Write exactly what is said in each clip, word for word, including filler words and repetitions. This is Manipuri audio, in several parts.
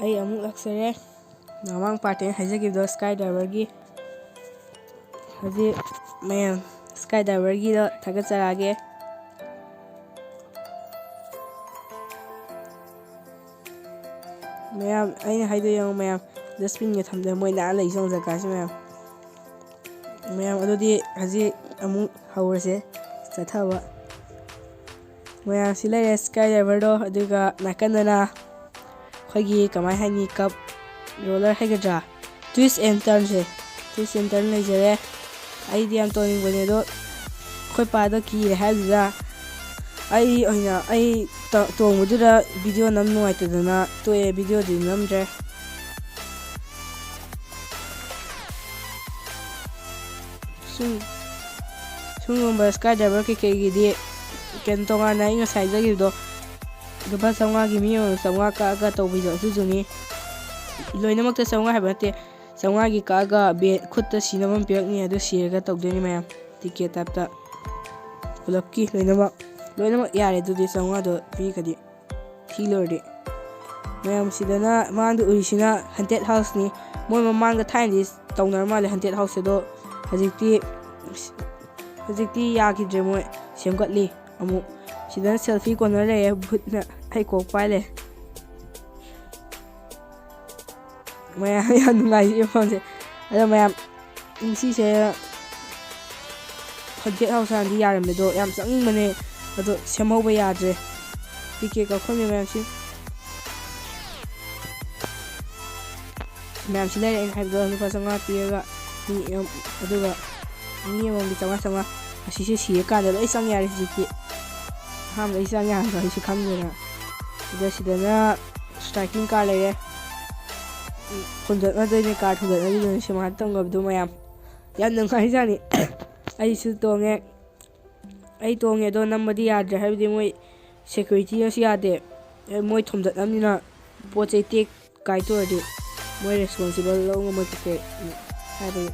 ꯑꯩ ꯑꯃꯨꯛ ꯂꯥꯛꯆꯔꯦ꯫ ꯃꯃꯥꯡ ꯄꯥꯔꯠꯇ ꯑꯩꯅ ꯍꯥꯏꯖꯈꯤꯕꯗꯣ ꯁ꯭ꯀꯥꯏ ꯗꯥꯏꯚꯔꯒꯤ꯫ ꯍꯧꯖꯤꯛ ꯃꯌꯥꯝ ꯁ꯭ꯀꯥꯏ ꯗꯥꯏꯚꯔꯒꯤꯗꯣ ꯊꯥꯒꯠꯆꯔꯛꯑꯒꯦ꯫ ꯃꯌꯥꯝ, ꯑꯩꯅ ꯍꯥꯏꯗꯣ ꯌꯦꯡꯉꯣ ꯃꯌꯥꯝ, ꯗꯁꯕꯤꯟꯒ ꯊꯝꯗꯅ ꯃꯣꯏ ꯅꯥꯟꯅ ꯂꯩ ꯁꯣꯝ ꯖꯒꯥꯁꯤ ꯃꯌꯥꯝ꯫ ꯃꯌꯥꯝ, ꯑꯗꯨꯗꯤ ꯍꯧꯖꯤꯛ ꯑꯃꯨꯛ ꯍꯧꯔꯁꯦ ꯆꯠꯊꯕ꯫ ꯃꯌꯥꯝ, ꯁꯤ ꯂꯩꯔꯦ ꯁ꯭ꯀꯥꯏ ꯗꯥꯏꯚꯔꯗꯣ, ꯑꯗꯨꯒ ꯅꯥꯀꯟꯗꯅ ꯑꯩꯈꯣꯏꯒꯤ, ꯀꯃꯥꯏ ꯍꯥꯏꯅꯤ, ꯀꯞ ꯔꯣꯂꯔ ꯍꯥꯏꯒꯗ꯭ꯔꯥ, twist and turnꯁꯦ, twist and turn ꯂꯩꯖꯔꯦ꯫ ꯑꯩꯗꯤ ꯌꯥꯝ ꯇꯣꯡꯅꯤꯡꯕꯅꯦ, ꯑꯗꯣ ꯑꯩꯈꯣꯏ ꯄꯥꯗꯣ ꯀꯤꯔꯦ ꯍꯥꯏꯕꯗꯨꯗ ꯑꯩ ꯑꯣꯏꯅ, ꯑꯩ ꯇ-, ꯇꯣꯡꯕꯗꯨꯗ ꯚꯤꯗꯤꯑꯣ ꯅꯝ ꯅꯨꯡꯉꯥꯏꯇꯗꯅ ꯇꯣꯛꯑꯦ, ꯚꯤꯗꯤꯑꯣꯗꯤ ꯅꯝꯗ꯭ꯔꯦ꯫ ꯁꯨꯝ, ꯁꯨꯝꯒꯨꯝꯕ ꯁ꯭ꯀꯥꯏ ꯗꯥꯏꯚꯔ ꯀꯩꯀꯩꯒꯤꯗꯤ ꯀꯩꯅꯣ, ꯇꯣꯉꯥꯟꯅ ꯑꯩ ꯉꯁꯥꯏ ꯍꯥꯏꯖꯈꯤꯕꯗꯣ, ꯂꯨꯄꯥ ꯆꯥꯝꯃꯉꯥꯒꯤ ꯃꯤ ꯑꯃꯅ ꯆꯥꯝꯃꯉꯥ ꯀꯛꯑꯒ ꯇꯧꯕꯤꯗꯣ, ꯑꯗꯨꯗꯨꯅꯤ꯫ ꯂꯣꯏꯅꯃꯛꯇ ꯆꯥꯝꯃꯉꯥ ꯍꯥꯏꯕ ꯅꯠꯇꯦ, ꯆꯥꯝꯃꯉꯥꯒꯤ ꯀꯛꯑꯒ ꯕꯦ-, ꯈꯨꯠꯇ ꯁꯤꯅꯕ ꯑꯃ ꯄꯤꯔꯛꯅꯤ, ꯑꯗꯨ ꯁꯤꯔꯒ ꯇꯧꯗꯣꯏꯅꯤ ꯃꯌꯥꯝ, ꯇꯤꯀꯦꯠ ꯇꯥꯏꯞꯇ꯫ ꯄꯨꯂꯞꯀꯤ ꯂꯣꯏꯅꯃꯛ, ꯂꯣꯏꯅꯃꯛ ꯌꯥꯔꯦ, ꯑꯗꯨꯗꯤ ꯆꯥꯝꯃꯉꯥꯗꯣ ꯄꯤꯈ꯭ꯔꯗꯤ꯫ ꯊꯤ ꯂꯣꯏꯔꯗꯤ꯫ ꯃꯌꯥꯝ, ꯁꯤꯗꯅ ꯃꯥꯡꯗ ꯎꯔꯤꯁꯤꯅ ꯍꯟꯇꯦꯠ ꯍꯥꯎꯁꯅꯤ꯫ ꯃꯣꯏ ꯃꯃꯥꯡꯗ ꯊꯥꯏꯅꯗꯤ ꯇꯧꯅꯔ ꯃꯥꯜꯂꯦ ꯍꯟꯇꯦꯠ ꯍꯥꯎꯁ ꯑꯗꯣ꯫ ꯍꯧꯖꯤꯛꯇꯤ, ꯍꯧꯖꯤꯛꯇꯤ ꯌꯥꯈꯤꯗ꯭ꯔꯦ, ꯃꯣꯏ ꯁꯦꯝꯒꯠꯂꯤ ꯑꯃꯨꯛ꯫ ꯁꯤꯗꯅ ꯁꯦꯜꯐꯤ ꯀꯣꯔꯅꯔ ꯂꯩꯔꯦ, ꯚꯨꯠꯅ ꯑꯩ ꯀꯣꯛ ꯄꯥꯏ ꯂꯩ꯫ ꯃꯌꯥꯝ, ꯌꯥꯝ ꯅꯨꯡꯉꯥꯏꯖꯩ ꯃꯐꯝꯁꯦ꯫ ꯑꯗꯣ ꯃꯌꯥꯝ, ꯁꯤꯁꯦ ꯍꯟꯇꯦꯠ ꯍꯥꯎꯁ ꯍꯥꯟꯅꯗꯤ ꯌꯥꯔꯝꯃꯦ, ꯑꯗꯣ ꯌꯥꯝ ꯆꯪꯅꯤꯡꯕꯅꯦ, ꯑꯗꯣ ꯁꯦꯝꯍꯧꯕ ꯌꯥꯗ꯭ꯔꯦ꯫ ꯇꯤꯀꯦꯠ ꯀꯛꯐꯝꯅꯦ ꯃꯌꯥꯝꯁꯤ꯫ ꯃꯌꯥꯝꯁꯤ ꯂꯩꯔꯦ ꯑꯩꯅ ꯍꯥꯏꯕꯗꯣ, ꯂꯨꯄꯥ ꯆꯥꯝꯃꯉꯥ ꯄꯤꯔꯒ ꯃꯤ ꯑꯃ-, ꯑꯗꯨꯒ ꯃꯤ ꯑꯃꯃꯝꯒꯤ ꯆꯥꯝꯃꯉꯥ ꯆꯥꯝꯃꯉꯥ꯫ ꯑꯁꯤꯁꯦ ꯁꯤꯔꯀꯥꯟꯗ ꯂꯣꯏ ꯆꯪ ꯌꯥꯔꯦ ꯍꯧꯖꯤꯛꯇꯤ꯫ ꯑꯍꯥꯟꯕ ꯑꯩ ꯆꯪ ꯌꯥꯍꯟꯕ ꯑꯩꯁꯨ ꯈꯪꯗꯦꯅ꯫ ꯑꯗ ꯁꯤꯗꯅ striking card ꯂꯩꯔꯦ꯫ ꯍꯨꯟꯗꯣꯛꯅꯗꯣꯏꯅꯦ, card ꯍꯨꯟꯗꯣꯛꯅꯈꯤꯗꯣꯏꯅꯦ ꯁꯤꯃꯥ ꯇꯧꯅꯕꯗꯣ ꯃꯌꯥꯝ꯫ ꯌꯥꯝ ꯅꯨꯡꯉꯥꯏꯖꯥꯠꯅꯤ꯫ ꯑꯩꯁꯨ ꯇꯣꯡꯉꯦ꯫ ꯑꯩ ꯇꯣꯡꯉꯦ ꯑꯗꯣ ꯅꯝꯕꯗꯤ ꯌꯥꯗ꯭ꯔꯦ, ꯍꯥꯏꯕꯗꯤ ꯃꯣꯏ securityꯅꯁꯨ ꯌꯥꯗꯦ꯫ ꯑꯦ, ꯃꯣꯏ ꯊꯣꯝꯗꯠꯅꯕꯅꯤꯅ ꯄꯣꯠ ꯆꯩ ꯇꯦꯛ ꯀꯥꯏꯊꯣꯛꯑꯗꯤ ꯃꯣꯏ responsible ꯂꯧ ꯉꯝꯃꯣꯏ ꯀꯩꯀꯩ ꯍꯥꯏꯕꯗꯤ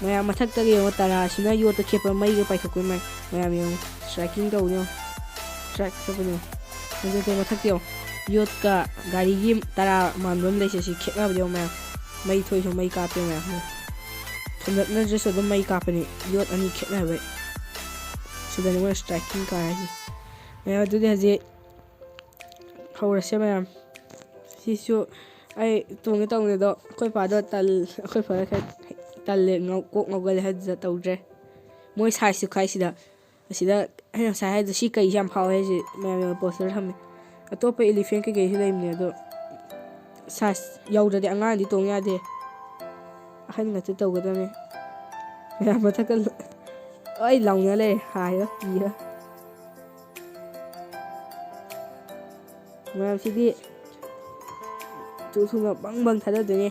ꯃꯌꯥꯝ ꯃꯊꯛꯇꯒ ꯌꯦꯡꯉꯣ, ꯇꯔꯥꯁꯤꯅ ꯌꯣꯠꯇ ꯈꯦꯠꯄ ꯃꯩꯒ ꯄꯥꯏꯊꯣꯛꯄꯩ ꯃꯩ꯫ ꯃꯌꯥꯝ ꯌꯦꯡꯉꯣ, striking ꯇꯧꯕꯅꯤ ꯌꯦꯡꯉꯣ, strike ꯆꯠꯄꯅꯤ ꯌꯦꯡꯉꯣ꯫ ꯐꯖꯗꯦ, ꯃꯊꯛꯇ ꯌꯦꯡꯉꯣ꯫ ꯌꯣꯠꯀ ꯒꯥꯔꯤꯒꯤ ꯇꯔꯥ ꯃꯥꯟꯕ ꯑꯃ ꯂꯩꯁꯦ, ꯁꯤ ꯈꯦꯠꯅꯕꯗꯤ ꯌꯦꯡꯉꯣ ꯃꯌꯥꯝ꯫ ꯃꯩ ꯊꯣꯛꯏꯁꯨ ꯃꯩ ꯀꯥꯞꯄꯦ ꯃꯌꯥꯝ꯫ ꯊꯣꯝꯗꯠꯅꯗ꯭ꯔꯁꯨ ꯑꯗꯨꯝ ꯃꯩ ꯀꯥꯞꯄꯅꯤ, ꯌꯣꯠ ꯑꯅꯤ ꯈꯦꯠꯅꯕꯩ꯫ ꯁꯤꯗꯅꯤ ꯃꯣꯏ striking car ꯍꯥꯏꯁꯦ꯫ ꯃꯌꯥꯝ, ꯑꯗꯨꯗꯤ ꯍꯧꯖꯤꯛ ꯍꯧꯔꯁꯦ ꯃꯌꯥꯝ꯫ ꯁꯤꯁꯨ ꯑꯩ ꯇꯣꯡꯒꯦ ꯇꯧꯕꯅꯦ ꯑꯗꯣ ꯑꯩꯈꯣꯏ ꯄꯥꯗꯣ ꯇꯜ-, ꯑꯩꯈꯣꯏ ꯄꯥꯗꯣ ꯈꯔ ꯇꯜꯂꯦ, ꯉꯥꯎ-, ꯀꯣꯛ ꯉꯥꯎꯒꯜꯂꯦ ꯍꯥꯏꯗꯨꯗ ꯇꯧꯗ꯭ꯔꯦ꯫ ꯃꯣꯏ size ꯁꯨ ꯈꯥꯏꯁꯤꯗ꯫ ꯑꯁꯤꯗ ꯑꯩꯅ ꯉꯁꯥꯏ ꯍꯥꯏꯗꯣ ꯁꯤ ꯀꯩꯁꯦ ꯌꯥꯝ ꯐꯥꯎꯋꯦ ꯍꯥꯏꯁꯦ ꯃꯌꯥꯝ ꯌꯦꯡꯉꯣ, poster ꯊꯝꯃꯦ꯫ ꯑꯇꯣꯞꯄ elephant ꯀꯩꯀꯩꯁꯨ ꯂꯩꯕꯅꯦ ꯑꯗꯣ size ꯌꯧꯗ꯭ꯔꯗꯤ ꯑꯉꯥꯡꯗꯤ ꯇꯣꯡ ꯌꯥꯗꯦ꯫ ꯑꯍꯟ ꯉꯥꯛꯇ ꯇꯧꯒꯗꯕꯅꯦ꯫ ꯃꯌꯥꯝ ꯃꯊꯛꯇ ꯂ-, ꯂꯣꯏ ꯂꯥꯎꯅ ꯂꯩꯔꯦ, ꯍꯥꯏꯔ ꯀꯤꯔ꯫ ꯃꯌꯥꯝꯁꯤꯗꯤ ꯊꯨ ꯊꯨꯅ ꯕꯪ ꯕꯪ ꯊꯥꯗꯗꯣꯏꯅꯦ꯫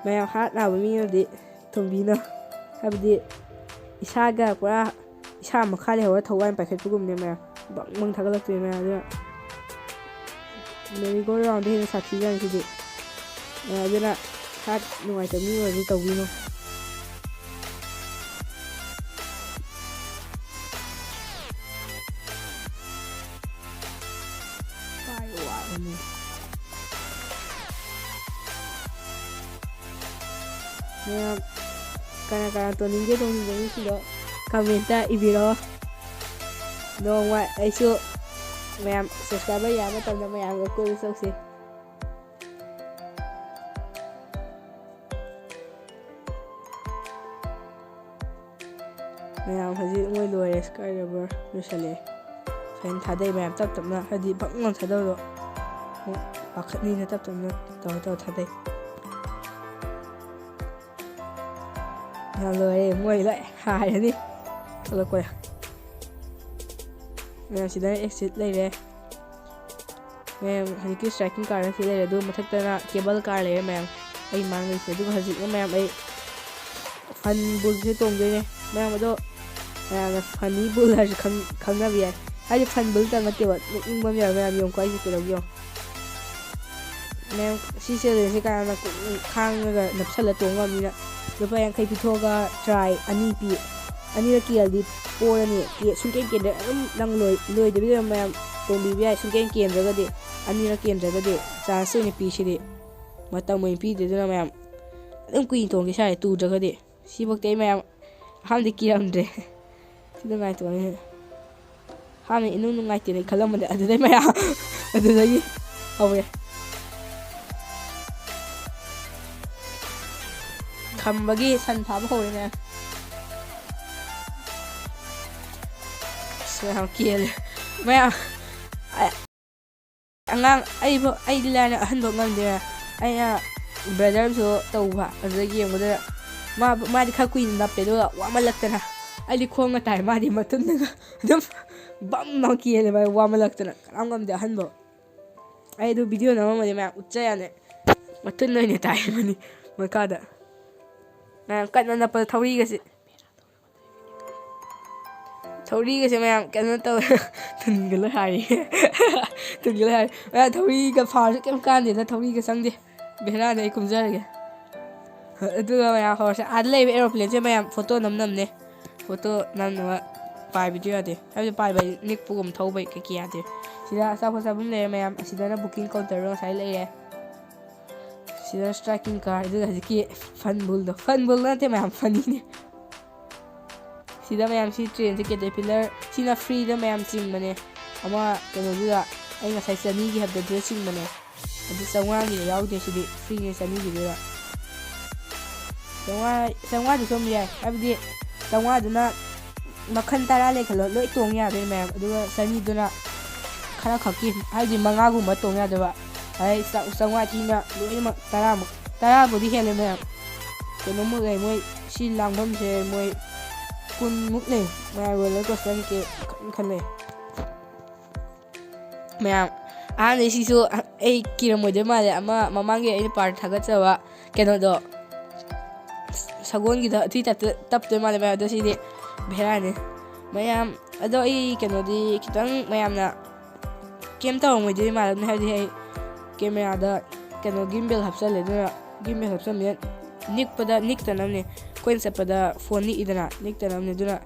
ꯃꯌꯥꯝ heart ꯅꯥꯕ ꯃꯤ ꯑꯃꯗꯤ ꯊꯣꯝꯕꯤꯅꯣ꯫ ꯍꯥꯏꯕꯗꯤ ꯏꯁꯥꯒ ꯄꯨꯔꯥ ꯏꯁꯥ ꯃꯈꯥ ꯂꯩꯍꯧꯔ ꯊꯋꯥꯏ ꯄꯥꯏꯈꯠꯄꯒꯨꯝꯅꯦ ꯃꯌꯥꯝ꯫ ꯕꯪ ꯕꯪ ꯊꯥꯒꯠꯂꯛꯇꯣꯏꯅꯦ ꯃꯌꯥꯝ꯫ ꯑꯗꯨꯅ merry go round ꯗ ꯍꯦꯟꯅ ꯁꯥꯊꯤꯖꯥꯠꯅꯤ ꯁꯤꯗꯤ꯫ ꯑ, ꯑꯗꯨꯅ heart ꯅꯨꯡꯉꯥꯏꯇꯕ ꯃꯤ ꯑꯣꯏꯔꯗꯤ ꯇꯧꯕꯤꯅꯨ꯫ ꯄꯥꯏ ꯋꯥꯕꯅꯦ꯫ ꯃꯌꯥꯝ, ꯀꯅꯥ ꯀꯅꯥ ꯇꯣꯡꯅꯤꯡꯒꯦ, ꯇꯣꯡꯅꯤꯡꯕ ꯃꯤꯁꯤꯡꯗꯣ comment ꯇ ꯏꯕꯤꯔꯣ꯫ ꯅꯣꯡꯃ ꯑꯩꯁꯨ ꯃꯌꯥꯝ subscriber ꯌꯥꯝꯕ ꯃꯇꯝꯗ ꯃꯌꯥꯝꯒ ꯀꯣꯏꯕ ꯆꯧꯁꯤ꯫ ꯃꯌꯥꯝ ꯍꯧꯖꯤꯛ ꯃꯣꯏ ꯂꯣꯏꯔꯦ, sky rubber ꯂꯣꯏꯁꯜꯂꯛꯑꯦ꯫ ꯁꯨꯃꯥꯏꯅ ꯊꯥꯗꯩ ꯃꯌꯥꯝ ꯇꯞ ꯇꯞꯅ, ꯍꯥꯏꯗꯤ ꯕꯪ ꯕꯪ ꯊꯥꯗꯕꯗꯣ꯫ ꯃꯣꯏ ꯄꯥꯈꯠꯅꯤꯅ ꯇꯞ ꯇꯞꯅ ꯇꯧꯔ ꯇꯧꯔ ꯊꯥꯗꯩ꯫ ꯃꯌꯥꯝ ꯂꯣꯏꯔꯦ, ꯃꯣꯏ ꯂꯣꯏ ꯍꯥꯏꯔꯅꯤ꯫ ꯊꯣꯛꯂꯛꯄꯗ꯫ ꯃꯌꯥꯝ ꯁꯤꯗ exit ꯂꯩꯔꯦ꯫ ꯃꯌꯥꯝ ꯍꯧꯖꯤꯛꯀꯤ striking car ꯁꯤ ꯂꯩꯔꯦ, ꯑꯗꯨꯒ ꯃꯊꯛꯇꯅ cable car ꯂꯩꯔꯦ ꯃꯌꯥꯝ꯫ ꯑꯩ ꯃꯥꯡꯗꯣꯏꯁꯦ꯫ ꯑꯗꯨꯒ ꯍꯧꯖꯤꯛꯅ ꯃꯌꯥꯝ ꯑꯩ fun bull ꯁꯦ ꯇꯣꯡꯗꯣꯏꯅꯦ꯫ ꯃꯌꯥꯝ ꯑꯗꯣ ꯃꯌꯥꯝꯅ funny bull ꯍꯥꯏꯔꯁꯨ ꯈꯪ-, ꯈꯪꯅꯕ ꯌꯥꯏ꯫ ꯍꯥꯏꯗꯤ fun bull ꯇꯪ ꯅꯠꯇꯦꯕ, ꯅꯣꯛꯅꯤꯡꯕ ꯑꯃ ꯌꯥꯎꯋꯦ꯫ ꯃꯌꯥꯝ ꯌꯦꯡꯉꯨꯀꯣ ꯑꯩꯁꯦ ꯀꯩꯗꯧꯒꯦ ꯌꯦꯡꯉꯣ꯫ ꯃꯌꯥꯝ ꯁꯤ challenge ꯁꯦ ꯀꯅꯥꯅ ꯀꯨꯏꯅ ꯈꯥꯡꯉꯒ ꯅꯞꯁꯜꯂ ꯇꯣꯡ ꯉꯝꯃꯤꯅ? ꯂꯨꯄꯥ ꯌꯥꯡꯈꯩ ꯄꯤꯊꯣꯛꯑꯒ try ꯑꯅꯤ ꯄꯤ꯫ ꯑꯅꯤꯔꯛ ꯀꯤꯔꯗꯤ ꯄꯣꯔꯅꯤ꯫ ꯀꯤ-, ꯁꯨꯡꯀꯦꯟ ꯀꯦꯟꯗ꯭ꯔꯦ ꯑꯗꯨꯝ ꯅꯪ ꯂꯣꯏ-, ꯂꯣꯏꯗꯕꯤꯗ ꯃꯌꯥꯝ ꯇꯣꯡꯕꯤꯕ ꯌꯥꯏ, ꯁꯨꯡꯀꯦꯟ ꯀꯦꯟꯗ꯭ꯔꯒꯗꯤ, ꯑꯅꯤꯔꯛ ꯀꯦꯟꯗ꯭ꯔꯒꯗꯤ꯫ ꯆꯥꯟꯁ ꯑꯣꯏꯅ ꯄꯤꯁꯤꯗꯤ, ꯃꯇꯝ ꯑꯣꯏꯅ ꯄꯤꯗꯦ꯫ ꯑꯗꯨꯅ ꯃꯌꯥꯝ ꯑꯗꯨꯝ ꯀꯨꯏꯅ ꯇꯣꯡꯒꯦ ꯁꯥꯏ, ꯇꯨꯗ꯭ꯔꯒꯗꯤ꯫ ꯁꯤꯐꯧꯗꯤ ꯑꯩ ꯃꯌꯥꯝ ꯑꯍꯥꯟꯕꯗꯤ ꯀꯤꯔꯝꯗ꯭ꯔꯦ꯫ ꯁꯤ ꯅꯨꯡꯉꯥꯏꯇꯕꯅꯤ꯫ ꯍꯥꯟꯅ ꯏꯅꯨꯡ ꯅꯨꯡꯉꯥꯏꯇꯦꯅ ꯈꯜꯂꯝꯕꯅꯦ, ꯑꯗꯨꯗꯩ ꯃꯌꯥꯝ ꯑꯗꯨꯗꯒꯤ ꯍꯧꯔꯦ꯫ ꯈꯝꯕꯒꯤ ꯁꯟ ꯐꯥꯕ ꯍꯧꯔꯦ ꯃꯌꯥꯝ꯫ ꯑꯁ, ꯃꯌꯥꯝ ꯀꯦꯜꯂꯦ ꯃꯌꯥꯝ꯫ ꯑ-, ꯑꯉꯥꯡ ꯑꯩꯕꯨ, ꯑꯩꯗꯤ ꯂꯥꯏꯅ ꯑꯍꯟꯕ ꯉꯝꯗꯦ꯫ ꯑꯩꯅ ꯕ꯭ꯔꯗꯔꯁꯨ ꯇꯧꯕ, ꯑꯗꯨꯗ ꯌꯦꯡꯕꯗ ꯃꯥ, ꯃꯥꯗꯤ ꯈꯔ ꯀꯨꯏꯅ ꯅꯞꯄꯦ, ꯑꯗꯨꯒ ꯋꯥꯃꯜꯂꯛꯇꯅ ꯑꯩꯗꯤ ꯈꯣꯡꯅ ꯇꯥꯏ, ꯃꯥꯗꯤ ꯃꯇꯨꯡꯗꯒ ꯑꯗꯨꯝ ꯕꯝ ꯂꯥꯎ ꯀꯦꯜꯂꯦ ꯃꯥ, ꯋꯥꯃꯜꯂꯛꯇꯅ꯫ ꯀꯅꯥꯝ ꯉꯝꯗꯦ ꯑꯍꯟꯕ꯫ ꯑꯩ ꯑꯗꯨ ꯚꯤꯗꯤꯑꯣ ꯅꯝꯃꯝꯃꯗꯤ ꯃꯌꯥꯝ ꯎꯠꯆ ꯌꯥꯅꯤ꯫ ꯃꯇꯨꯡꯗ ꯑꯣꯏꯅ ꯇꯥꯏꯕꯅꯤ ꯃꯈꯥꯗ꯫ ꯃꯌꯥꯝ ꯀꯟꯅ ꯅꯞꯄꯗ ꯊꯧꯔꯤꯒꯁꯦ꯫ ꯊꯧꯔꯤꯒꯁꯦ ꯃꯌꯥꯝ ꯀꯩꯅꯣ ꯇꯧꯋꯦ꯫ ꯊꯨꯟꯒ ꯂꯣꯏ ꯍꯥꯏꯌꯦ꯫ ꯊꯨꯟꯒ ꯂꯣꯏ ꯍꯥꯏ꯫ ꯃꯌꯥꯝ ꯊꯧꯔꯤꯒ ꯐꯥꯔꯁꯨ ꯀꯩꯝ ꯀꯥꯟꯗꯦꯗ, ꯊꯧꯔꯤꯒ ꯆꯪꯗꯦ꯫ ꯕꯦꯔꯥꯅꯦ, ꯑꯩ ꯀꯨꯝꯖꯔꯒꯦ꯫ ꯑꯗꯨꯒ ꯃꯌꯥꯝ ꯍꯧꯔꯁꯦ꯫ ꯑꯥꯗ ꯂꯩꯕ ꯑꯦꯔꯣꯄ꯭ꯂꯦꯟꯁꯦ ꯃꯌꯥꯝ ꯐꯣꯇꯣ ꯅꯝ ꯅꯝꯅꯦ꯫ ꯐꯣꯇꯣ ꯅꯝꯅꯕ ꯄꯥꯏꯕꯗꯤ ꯌꯥꯗꯦ꯫ ꯍꯥꯏꯕꯗꯤ ꯄꯥꯏꯕ ꯍꯥꯏꯗꯤ ꯅꯤꯛꯄꯒꯨꯝ ꯊꯧꯕꯩ ꯀꯩꯀꯩ ꯌꯥꯗꯦ꯫ ꯁꯤꯗ ꯑꯆꯥꯄꯣꯠ ꯆꯥꯐꯝ ꯂꯩꯔꯦ ꯃꯌꯥꯝ꯫ ꯑꯁꯤꯗꯅ ꯕꯨꯀꯤꯡ ꯀꯥꯎꯟꯇꯔꯗꯣ ꯉꯁꯥꯏ ꯂꯩꯔꯦ꯫ ꯁꯤꯗ ꯁ꯭ꯇ꯭ꯔꯥꯏꯀꯤꯡ ꯀꯥꯔ, ꯑꯗꯨꯒ ꯍꯧꯖꯤꯛꯀꯤ ꯐꯟ ꯕꯨꯜꯗꯣ, ꯐꯟ ꯕꯨꯜ ꯅꯠꯇꯦ ꯃꯌꯥꯝ, ꯐꯅꯤꯅꯦ꯫ ꯁꯤꯗ ꯃꯌꯥꯝ ꯁꯤ ꯇ꯭ꯔꯦꯟꯁꯦ ꯀꯦꯇꯔꯄꯤꯂꯔ, ꯁꯤꯅ ꯐ꯭ꯔꯤꯗ ꯃꯌꯥꯝ ꯆꯤꯡꯕꯅꯦ꯫ ꯑꯃ ꯀꯩꯅꯣꯗꯨꯗ ꯑꯩ ꯉꯁꯥꯏ ꯆꯅꯤꯒꯤ ꯍꯥꯏꯕꯗꯨꯗ ꯆꯤꯡꯕꯅꯦ꯫ ꯑꯗꯨ ꯆꯥꯝꯃꯉꯥꯒꯤꯗ ꯌꯥꯎꯗꯦ, ꯁꯤꯗꯤ ꯐ꯭ꯔꯤꯅꯦ ꯆꯅꯤꯒꯤꯗꯨꯗ꯫ ꯆꯥꯝꯃꯉꯥ, ꯆꯥꯝꯃꯉꯥꯗꯨꯁꯨ ꯑꯗꯨꯝ ꯌꯥꯏ, ꯍꯥꯏꯕꯗꯤ ꯆꯥꯝꯃꯉꯥꯗꯨꯅ ꯃꯈꯜ ꯇꯔꯥ ꯂꯩ ꯈꯜꯂꯣ, ꯂꯣꯏ ꯇꯣꯡ ꯌꯥꯗꯣꯏꯅꯦ ꯃꯌꯥꯝ꯫ ꯑꯗꯨꯒ ꯆꯅꯤꯗꯨꯅ ꯈꯔ ꯈꯛꯀꯤ, ꯍꯥꯏꯕꯗꯤ ꯃꯉꯥꯒꯨꯝꯕ ꯇꯣꯡ ꯌꯥꯗꯣꯏꯕ꯫ ꯑꯗꯩ ꯆꯥ-, ꯆꯥꯝꯃꯉꯥ ꯊꯤꯅ ꯂꯣꯏꯅꯃꯛ ꯇꯔꯥꯃꯨꯛ, ꯇꯔꯥꯕꯨꯗꯤ ꯍꯦꯜꯂꯦ ꯃꯌꯥꯝ꯫ ꯀꯩꯅꯣꯃꯨꯛ ꯂꯩ ꯃꯣꯏ ꯁꯤ ꯂꯥꯡꯐꯝꯁꯦ, ꯃꯣꯏ ꯀꯨꯟꯃꯨꯛ ꯂꯩ ꯃꯌꯥꯝ, ꯔꯣꯂꯔ ꯀꯣꯁꯇꯔ ꯀꯩꯀꯩ ꯃꯈꯜ ꯃꯈꯜ ꯂꯩ꯫ ꯃꯌꯥꯝ, ꯑꯍꯥꯟꯕꯗꯤ ꯁꯤꯁꯨ ꯑꯩ ꯀꯤꯔꯝꯃꯣꯏꯗꯣꯏ ꯃꯥꯜꯂꯦ꯫ ꯑꯃ ꯃꯃꯥꯡꯒꯤ ꯑꯩꯅ ꯄꯥꯔꯠ ꯊꯥꯒꯠꯆꯕ ꯀꯩꯅꯣꯗꯣ, ꯁꯒꯣꯜꯒꯤꯗꯣ ꯑꯗꯨꯏ ꯇꯥꯏꯞꯇ ꯇꯞꯇꯣꯏ ꯃꯥꯜꯂꯦ ꯃꯌꯥꯝ꯫ ꯑꯗꯣ ꯁꯤꯗꯤ ꯚꯦꯔꯥꯅꯤ ꯃꯌꯥꯝ꯫ ꯑꯗꯣ ꯑꯩ ꯀꯩꯅꯣꯗꯤ ꯈꯤꯇꯪ ꯃꯌꯥꯝꯅ ꯀꯩꯝ ꯇꯧꯔꯝꯃꯣꯏꯗꯣꯏ ꯃꯥꯜꯂꯝꯅꯤ, ꯍꯥꯏꯕꯗꯤ ꯑꯩ ꯀꯦꯃꯦꯔꯥꯗ ꯀꯩꯅꯣ ꯒꯤꯝꯕꯦꯜ ꯍꯥꯞꯆꯜꯂꯦ, ꯑꯗꯨꯅ ꯒꯤꯝꯕꯦꯜ ꯍꯥꯞꯆꯟꯕꯅꯤꯅ ꯅꯤꯛꯄꯗ ꯅꯤꯛꯇꯅꯕꯅꯦ꯫ ꯑꯩꯈꯣꯏꯅ ꯆꯠꯄꯗ ꯐꯣꯟ ꯅꯤꯛꯏꯗꯅ, ꯅꯤꯛꯇꯅꯕꯅꯦ꯫ ꯑꯗꯨꯅ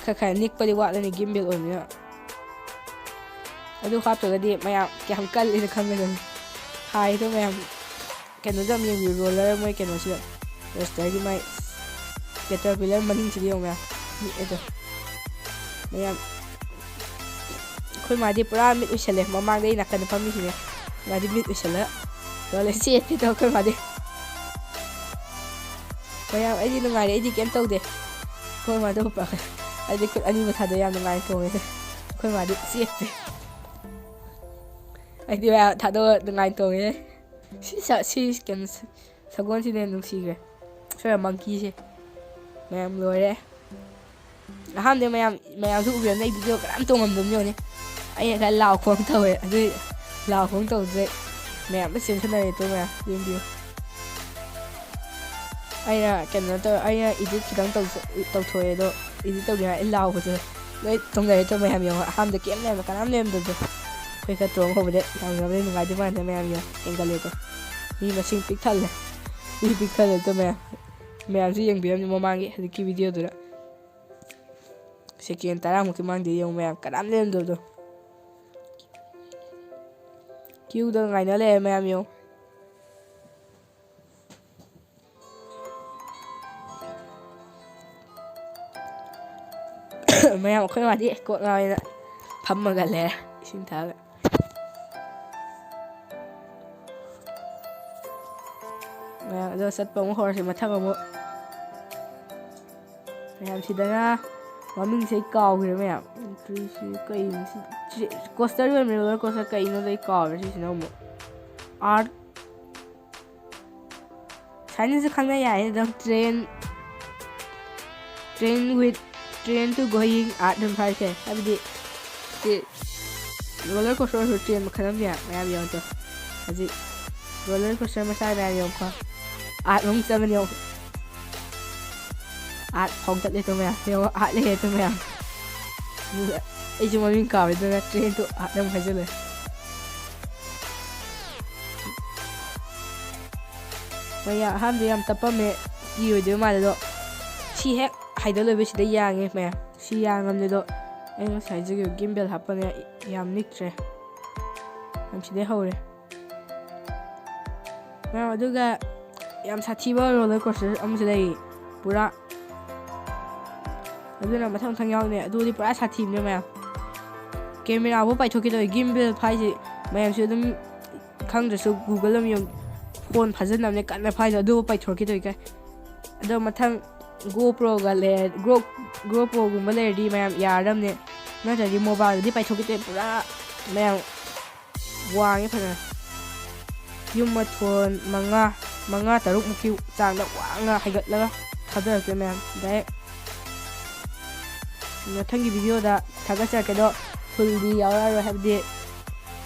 ꯈꯔ ꯈꯔ ꯅꯤꯛꯄꯗꯤ ꯋꯥꯠꯂꯅꯤ ꯒꯤꯝꯕꯦꯜ ꯑꯣꯏꯕꯅꯤꯅ꯫ ꯑꯗꯨ ꯍꯥꯞꯇ꯭ꯔꯒꯗꯤ ꯃꯌꯥꯝ ꯀꯌꯥꯝ ꯀꯜꯂꯤꯅ ꯈꯪꯒꯗꯕꯅꯤ꯫ ꯍꯥꯏꯗꯣ ꯃꯌꯥꯝ ꯀꯩꯅꯣꯗ ꯑꯃ ꯌꯦꯡꯕꯤꯌꯨ, ꯔꯣꯂꯔ ꯃꯣꯏ ꯀꯩꯅꯣꯁꯤꯗ, ꯔꯣꯁꯇꯔꯒꯤ ꯃꯥꯏ ꯀꯦꯇꯔꯄꯤꯂꯔ ꯃꯅꯤꯡꯁꯤꯗ ꯌꯦꯡꯉꯨ ꯃꯌꯥꯝ꯫ ꯅꯤꯛꯑꯦꯗꯣ꯫ ꯃꯌꯥꯝ, ꯑꯩꯈꯣꯏ ꯃꯥꯗꯤ ꯄꯨꯔꯥ ꯃꯤꯠ ꯎꯏꯁꯜꯂꯦ꯫ ꯃꯃꯥꯡꯗ ꯑꯩ ꯅꯥꯀꯟꯗ ꯐꯝꯃꯤꯁꯤꯅꯦ꯫ ꯃꯥꯗꯤ ꯃꯤꯠ ꯎꯏꯁꯜꯂ ꯂꯣꯜꯂꯦ꯫ ꯆꯦꯠꯄꯤꯗꯣ ꯑꯩꯈꯣꯏ ꯃꯥꯗꯤ꯫ ꯃꯌꯥꯝ, ꯑꯩꯗꯤ ꯅꯨꯡꯉꯥꯏꯔꯦ꯫ ꯑꯩꯗꯤ ꯀꯩꯝ ꯇꯧꯗꯦ꯫ ꯑꯩꯈꯣꯏ ꯃꯥꯗꯣ ꯄꯥꯈꯠ-, ꯑꯩꯗꯤ ꯈꯨꯠ ꯑꯅꯤ ꯃꯊꯥꯗ ꯌꯥꯝ ꯅꯨꯡꯉꯥꯏꯅ ꯇꯣꯡꯉꯦ꯫ ꯑꯩꯈꯣꯏ ꯃꯥꯗꯤ ꯆꯦꯠꯄꯤ꯫ ꯑꯩꯗꯤ ꯃꯌꯥꯝ ꯊꯥꯗꯣꯛꯑ ꯅꯨꯡꯉꯥꯏꯅ ꯇꯣꯡꯉꯦ꯫ ꯁꯤ ꯁ-, ꯁꯤ ꯀꯩꯅꯣ ꯁ-, ꯁꯒꯣꯜꯁꯤꯅ ꯍꯦꯟꯅ ꯅꯨꯡꯁꯤꯈ꯭ꯔꯦ꯫ ꯁꯣꯏꯔ ꯃꯪꯀꯤꯁꯦ꯫ ꯃꯌꯥꯝ ꯂꯣꯏꯔꯦ꯫ ꯑꯍꯥꯟꯕꯗ ꯃꯌꯥꯝ, ꯃꯌꯥꯝꯁꯨ ꯎꯕꯤꯔꯝꯅꯤ, ꯑꯩ ꯚꯤꯗꯤꯑꯣ ꯀꯅꯥꯝ ꯇꯣꯡꯉꯝꯗꯕꯅꯤ ꯌꯦꯡꯉꯨꯅꯦ꯫ ꯑꯩꯅ ꯈꯔ ꯂꯥꯎ ꯈꯣꯡ ꯇꯧꯋꯦ꯫ ꯑꯗꯨꯏ ꯂꯥꯎ ꯈꯣꯡ ꯇꯧꯕꯗꯩ ꯃꯌꯥꯝ ꯂꯣꯏ ꯆꯦꯟꯊꯅꯔꯦ꯫ ꯇꯣ ꯃꯌꯥꯝ ꯌꯦꯡꯕꯤꯌꯨ꯫ ꯑꯩꯅ ꯀꯩꯅꯣ ꯇꯧ-, ꯑꯩꯅ ꯏꯗꯤꯠ ꯈꯤꯇꯪ ꯇꯧꯊꯣꯛ-, ꯇꯧꯊꯣꯛꯑꯦ꯫ ꯑꯗꯣ ꯏꯗꯤꯠ ꯇꯧꯔꯤꯉꯩ ꯑꯩ ꯂꯥꯎꯕꯁꯦ ꯂꯣꯏ ꯇꯣꯡꯅꯔꯦ꯫ ꯇꯣ ꯃꯌꯥꯝ ꯌꯦꯡꯉꯣ꯫ ꯑꯍꯥꯟꯕꯗ ꯀꯩꯝ ꯂꯩꯔꯝꯗ-, ꯀꯅꯥꯝ ꯂꯩꯔꯝꯗꯕꯗꯣ꯫ ꯑꯩꯈꯣꯏ ꯈꯔ ꯇꯣꯡ ꯍꯧꯕꯗ ꯌꯥꯝ ꯅꯨꯡꯉꯥꯏꯗꯧ ꯃꯥꯟꯗꯦ꯫ ꯃꯌꯥꯝ ꯌꯦꯡꯉꯣ꯫ ꯍꯦꯟꯒꯠꯂꯦ꯫ ꯇꯣ ꯃꯤ ꯃꯁꯤꯡ ꯄꯤꯛ ꯊꯜꯂꯦ꯫ ꯃꯤ ꯄꯤꯛ ꯊꯜꯂꯦ꯫ ꯇꯣ ꯃꯌꯥꯝ, ꯃꯌꯥꯝꯁꯨ ꯌꯦꯡꯕꯤꯔꯝꯅꯤ ꯃꯃꯥꯡꯒꯤ ꯍꯧꯖꯤꯛꯀꯤ ꯚꯤꯗꯤꯑꯣꯗꯨꯗ꯫ ꯁꯦꯀꯦꯟ ꯇꯔꯥꯃꯨꯛꯀꯤ ꯃꯥꯡꯗ ꯌꯦꯡꯉꯨ ꯃꯌꯥꯝ꯫ ꯀꯅꯥꯝ ꯂꯩꯔꯝꯗꯕꯗꯣ꯫ ꯀ꯭ꯌꯨꯗ ꯉꯥꯏꯅ ꯂꯩꯔꯦ ꯃꯌꯥꯝ ꯌꯦꯡꯉꯨ꯫ ꯃꯌꯥꯝ ꯑꯩꯈꯣꯏ ꯃꯥꯗꯤ ꯀꯣꯛ ꯉꯥꯎꯋꯦꯅ ꯐꯝꯃꯒ ꯂꯩꯔꯦ ꯏꯁꯤꯡ ꯊꯛꯑꯒ꯫ ꯃꯌꯥꯝ ꯑꯗꯣ ꯆꯠꯄ ꯑꯃꯨꯛ ꯍꯧꯔꯁꯤ ꯃꯊꯪ ꯑꯃꯨꯛ꯫ ꯃꯌꯥꯝ ꯁꯤꯗꯅ ꯃꯃꯤꯡꯁꯦ ꯑꯩ ꯀꯥꯎꯈ꯭ꯔꯦ ꯃꯌꯥꯝ꯫ Entry ꯁꯤ ꯀꯩꯅꯣ ꯁꯤ? ꯁꯤ coaster ꯑꯣꯏꯔꯝꯃꯦ, roller coaster ꯀꯩꯅꯣꯗꯣ ꯑꯩ ꯀꯥꯎꯔꯦ꯫ ꯁꯤꯁꯤꯅ ꯑꯃꯨꯛ art ꯁꯨꯃꯥꯏꯅꯁꯨ ꯈꯪꯅ ꯌꯥꯏ ꯑꯗꯨꯝ꯫ Train, train with, train to going art ꯑꯗꯨꯝ ꯍꯥꯏꯁꯦ꯫ ꯍꯥꯏꯕꯗꯤ ꯁꯤ roller coaster ꯑꯣꯏꯔꯁꯨ train ꯃꯈꯜ ꯑꯃꯅꯦ꯫ ꯃꯌꯥꯝ ꯌꯦꯡꯉꯣ꯫ ꯍꯧꯖꯤꯛ roller coaster ꯃꯆꯥ ꯃꯌꯥꯝ ꯌꯦꯡꯉꯨꯀꯣ꯫ Art ꯑꯃꯨꯛ ꯆꯪꯉꯅꯤ ꯌꯦꯡꯉꯨ꯫ Art ꯐꯥꯎ ꯆꯠꯂꯦ ꯇꯣ ꯃꯌꯥꯝ꯫ ꯌꯦꯡꯉꯣ, art ꯂꯩꯔꯦ ꯇꯣ ꯃꯌꯥꯝ꯫ ꯑꯗꯨꯗ ꯑꯩꯁꯨ ꯃꯃꯤꯡ ꯀꯥꯎꯔꯦ ꯑꯗꯨꯅ train to art ꯑꯃꯨꯛ ꯍꯥꯏꯖꯜꯂꯦ꯫ ꯃꯌꯥꯝ ꯑꯍꯥꯟꯕꯗ ꯌꯥꯝ ꯇꯞꯄꯝꯃꯦ, ꯀꯤꯔꯣꯏꯗꯣꯏ ꯃꯥꯜꯂꯦ ꯑꯗꯣ꯫ ꯁꯤ ꯍꯦꯛ ꯍꯥꯏꯗ ꯂꯣꯏꯕ ꯁꯤꯗ ꯌꯥꯡꯉꯦ ꯃꯌꯥꯝ꯫ ꯁꯤ ꯌꯥꯡꯉꯝꯅꯦ ꯑꯗꯣ꯫ ꯑꯩ ꯉꯁꯥꯏ ꯍꯥꯏꯖꯈꯤꯕ gimbal ꯍꯥꯞꯄꯅꯦ, ꯌꯥꯝ ꯅꯤꯛꯇ꯭ꯔꯦ꯫ ꯌꯥꯝ ꯁꯤꯗꯩ ꯍꯧꯔꯦ꯫ ꯃꯌꯥꯝ, ꯑꯗꯨꯒ ꯌꯥꯝ ꯁꯥꯊꯤꯕ roller coaster ꯑꯃꯁꯨ ꯂꯩ, ꯄꯨꯔꯥ꯫ ꯑꯗꯨꯅ ꯃꯊꯪ ꯃꯊꯪ ꯌꯥꯎꯅꯦ꯫ ꯑꯗꯨꯗꯤ ꯄꯨꯔꯥ ꯁꯥꯊꯤꯕꯅꯦ ꯃꯌꯥꯝ꯫ Camera ꯐꯥꯎ ꯄꯥꯏꯊꯣꯛꯀꯦ ꯇꯧꯋꯦ꯫ Gimbal ꯐꯥꯏꯁꯦ ꯃꯌꯥꯝꯁꯨ ꯑꯗꯨꯝ ꯈꯪꯗ꯭ꯔꯁꯨ Google ꯑꯃ ꯌꯦꯡꯉꯨ꯫ Phone ꯐꯥꯖꯟꯅꯕꯅꯦ ꯀꯟꯅ ꯐꯥꯏꯗꯣ, ꯑꯗꯨꯕꯨ ꯄꯥꯏꯊꯣꯛꯀꯦ ꯇꯧꯋꯤ ꯀꯥꯏ꯫ ꯑꯗꯣ ꯃꯊꯪ GoPro-ꯒ ꯂꯩꯔ-, Go-, GoPro-ꯒꯨꯝꯕ ꯂꯩꯔꯗꯤ ꯃꯌꯥꯝ ꯌꯥꯔꯗꯝꯅꯦ꯫ ꯅꯠꯇ꯭ꯔꯗꯤ mobile-ꯗꯗꯤ ꯄꯥꯏꯊꯣꯛꯀꯦ ꯇꯧꯋꯦ ꯄꯨꯔꯥ꯫ ꯃꯌꯥꯝ ꯋꯥꯡꯉꯦ ꯐꯖꯅ꯫ ꯌꯨꯝ ꯃꯊꯣꯟ ꯃꯉꯥ, ꯃꯉꯥ ꯇꯔꯨꯛꯃꯨꯛꯀꯤ ꯆꯥꯡꯗ ꯋꯥꯡꯅ ꯍꯥꯏꯒꯠꯂꯒ ꯊꯥꯗꯔꯛꯀꯦ ꯃꯌꯥꯝ꯫ Direct ꯃꯊꯪꯒꯤ video-ꯗ ꯊꯥꯒꯠꯆꯔꯛꯀꯦ꯫ ꯑꯗꯣ full-ꯗꯤ ꯌꯥꯎꯔꯛꯑꯔꯣꯏ, ꯍꯥꯏꯕꯗꯤ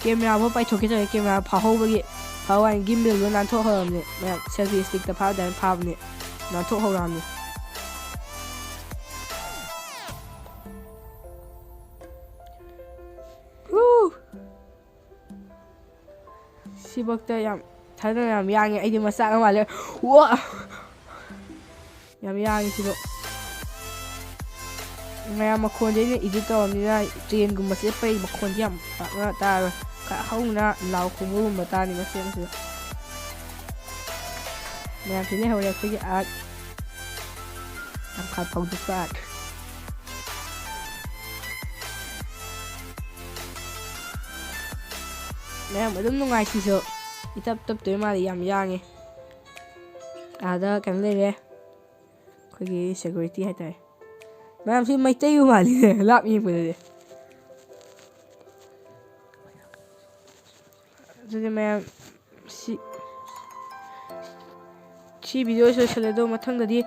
camera ꯐꯥꯎ ꯄꯥꯏꯊꯣꯛꯀꯦ ꯇꯧꯋꯦ, camera ꯐꯥꯍꯧꯕꯒꯤ꯫ ꯐꯥꯍꯧ ꯍꯥꯏꯅ gimbal-ꯗꯣ ꯅꯥꯟꯊꯣꯛꯍꯧꯔꯕꯅꯦ ꯃꯌꯥꯝ, selfie stick-ꯇ ꯐꯥꯕꯗꯥꯏꯅ ꯐꯥꯕꯅꯦ, ꯅꯥꯟꯊꯣꯛꯍꯧꯔꯕꯅꯦ꯫ Woo! ꯁꯤꯐꯧꯗ ꯌꯥꯝ ꯊꯥꯖꯅ ꯌꯥꯝ ꯌꯥꯡꯉꯦ꯫ ꯑꯩꯗꯤ ꯃꯆꯥꯒ ꯃꯥꯜꯂꯦ꯫ ꯋꯥ! ꯌꯥꯝ ꯌꯥꯡꯉꯤ ꯁꯤꯕꯨ꯫ ꯃꯌꯥꯝ ꯃꯈꯣꯟꯁꯦ ꯑꯩꯅ edit ꯇꯧꯔꯕꯅꯤꯅ train-ꯒꯨꯝꯕ ꯆꯠꯄꯩ ꯃꯈꯣꯟꯁꯦ ꯌꯥꯝ ꯄꯥꯛꯅ ꯇꯥꯔꯣꯏ꯫ ꯈꯔ ꯍꯧꯅ ꯂꯥꯎ ꯈꯣꯡꯕꯒꯨꯝꯕ ꯇꯥꯅꯤ ꯃꯆꯦꯠ ꯃꯆꯦꯠ꯫ ꯃꯌꯥꯝꯁꯤ ꯂꯩꯍꯧꯔꯦ ꯑꯩꯈꯣꯏꯒꯤ art꯫ ꯌꯥꯝ ꯈꯥ ꯐꯥꯎꯗꯣꯛꯄ art꯫ ꯃꯌꯥꯝ ꯑꯗꯨꯝ ꯅꯨꯡꯉꯥꯏ ꯁꯤꯁꯨ꯫ ꯏꯇꯞ ꯇꯞꯇꯣꯏ ꯃꯥꯜꯂꯤ, ꯌꯥꯝ ꯌꯥꯡꯉꯤ꯫ ꯑꯥꯗ ꯀꯩꯅꯣ ꯂꯩꯔꯦ꯫ ꯑꯩꯈꯣꯏꯒꯤ security ꯍꯥꯏꯇꯥꯔꯦ꯫ ꯃꯌꯥꯝꯁꯤ ꯃꯩꯇꯩꯕꯨ ꯃꯥꯜꯂꯤꯅꯦ, ꯂꯥꯞ ꯌꯦꯡꯕꯗꯗꯤ꯫ ꯑꯗꯨꯗꯤ ꯃꯌꯥꯝ ꯁꯤ, ꯁꯤ video ꯁꯤ ꯂꯣꯏꯁꯤꯜꯂꯦ꯫ ꯑꯗꯣ ꯃꯊꯪꯗꯗꯤ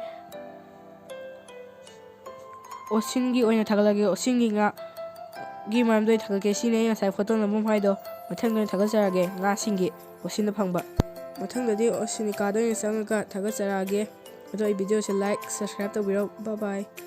Ocean-ꯒꯤ ꯑꯣꯏꯅ ꯊꯥꯒꯠꯂꯛꯑꯒꯦ꯫ Ocean-ꯒꯤ ꯉꯥꯒꯤ ꯃꯔꯝꯗ ꯑꯣꯏꯅ ꯊꯥꯒꯠꯀꯦ꯫ ꯁꯤꯅꯤ ꯑꯩ ꯉꯁꯥꯏ photo ꯅꯝꯐꯝ ꯍꯥꯏꯗꯣ꯫ ꯃꯊꯪꯗ ꯑꯣꯏꯅ ꯊꯥꯒꯠꯆꯔꯛꯑꯒꯦ, ꯉꯥꯁꯤꯡꯒꯤ ocean-ꯗ ꯐꯪꯕ꯫ ꯃꯊꯪꯗꯗꯤ Oceanica-ꯗ ꯑꯣꯏꯅ ꯆꯪꯉꯒ ꯊꯥꯒꯠꯆꯔꯛꯑꯒꯦ꯫ ꯑꯗꯣ ꯑꯩ video-ꯁꯦ like, subscribe ꯇꯧꯕꯤꯔꯣ꯫ Bye bye꯫